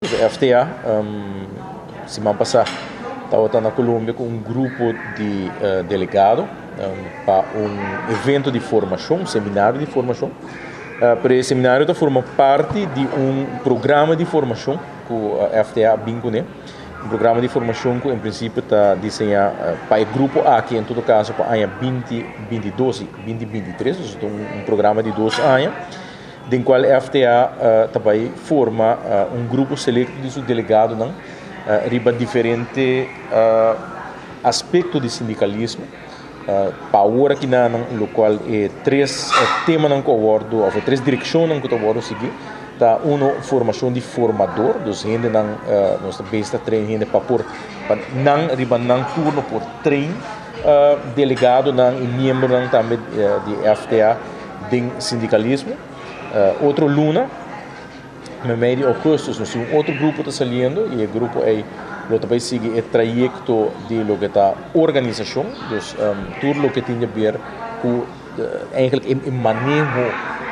FTA siman pasa tabata na Colombia cu un grupo di delegado pa un evento di formacion, seminario di formacion. Pero e seminario ta forma parti di un programa di formacion cu FTA a bin cune. Un programa di formacion cu en principio ta diseña pa e grupo aki, en todo caso pa aña 2022 y 2023, dus ta un programa di 2 aña, den cual FTA ta bay forma un grupo selecto di su delegadonan riba diferente aspecto di sindicalismo. Pa awor aki nan, locual e tres temanan cu a wordo, of e tres direccionnan cu ta wordo sigui, ta uno, formacion di formador, dus hendenan, nos ta bezig ta train hende pa por, pa nan riba nan turno por train delegadonan y miembronan tambe di FTA den sindicalismo. Otro luna, meimei di augustus, nos tin un otro grupo ta saliendo y e grupo ei lo ta bay sigui e trayecto di loke ta organisacion, dus tur loke tin di haber cu eigenlijk e maneho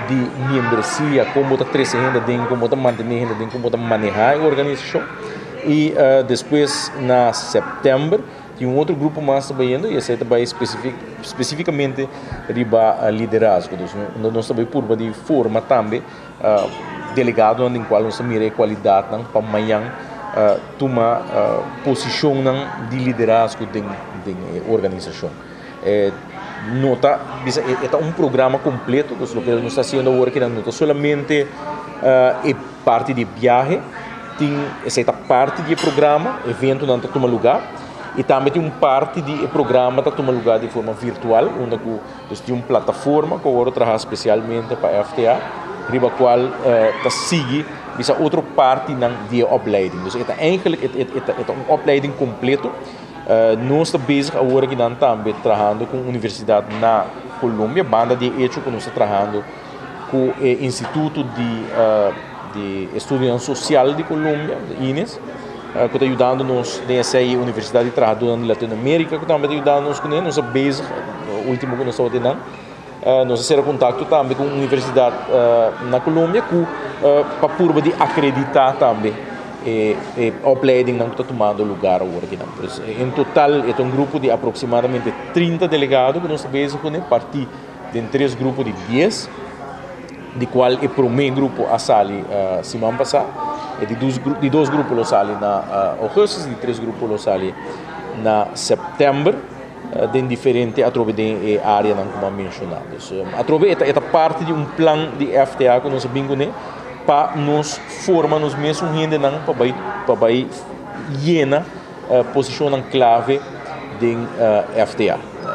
di miembresia, con bo ta trece hende aden, con bo ta mantene hende aden, con bo ta maneha e organisacion. Y despues na september tin un otro grupo mas ta bayendo y esey ta bay specificamente riba liderazgo. Dus nos ta bay purba di forma tambe delegadonan den cual nos ta mira e cualidadnan pa mañan tuma posicionnan di liderazgo den e organisacion. No ta bisa e ta un programa completo, dus loke nos ta haciendo awor aki no ta solamente e parti di biahe, tin esey ta parti di e programa, eventonan ta tuma lugar y tambe tin un parti di e programa ta tuma lugar di forma virtual unda cu dus tin un plataforma cu awor a traha specialmente pa FTA riba cual ta sigui bisa otro partinan di e opleiding. Dus e ta eigenlijk e ta un opleiding completo. Nos ta bezig awor akinan tambe trahando cu un universidad na Colombia, banda di e hecho cu nos ta trahando cu e Instituto di di Estudionan Social di Colombia, INES, cu ta yudando nos den esey, e Universidad di Trahadornan di Latinoamerica cu tambe ta yudando nos cune. Nos ta bezig, ultimo cu nos tabata nan, nos a cera contacto tambe cu un universidad na Colombia cu pa purba di acredita tambe e opleidingnan cu ta tumando lugar awor akinan. Pues en total e ta un grupo di aproximadamente 30 delegado cu nos ta bezig cune, parti den tres grupo di 10, di cual e prome grupo a sali siman pasa, e di dos grupo lo sali na augustus, di tres grupo lo sali na september, den diferente atrobe den e areanan cu mi a menciona. Dus atrobe e ta parti di un plan di FTA cu nos a bin cune pa nos forma nos mesun hendenan pa bay pa bay yena posicionnan clave den FTA.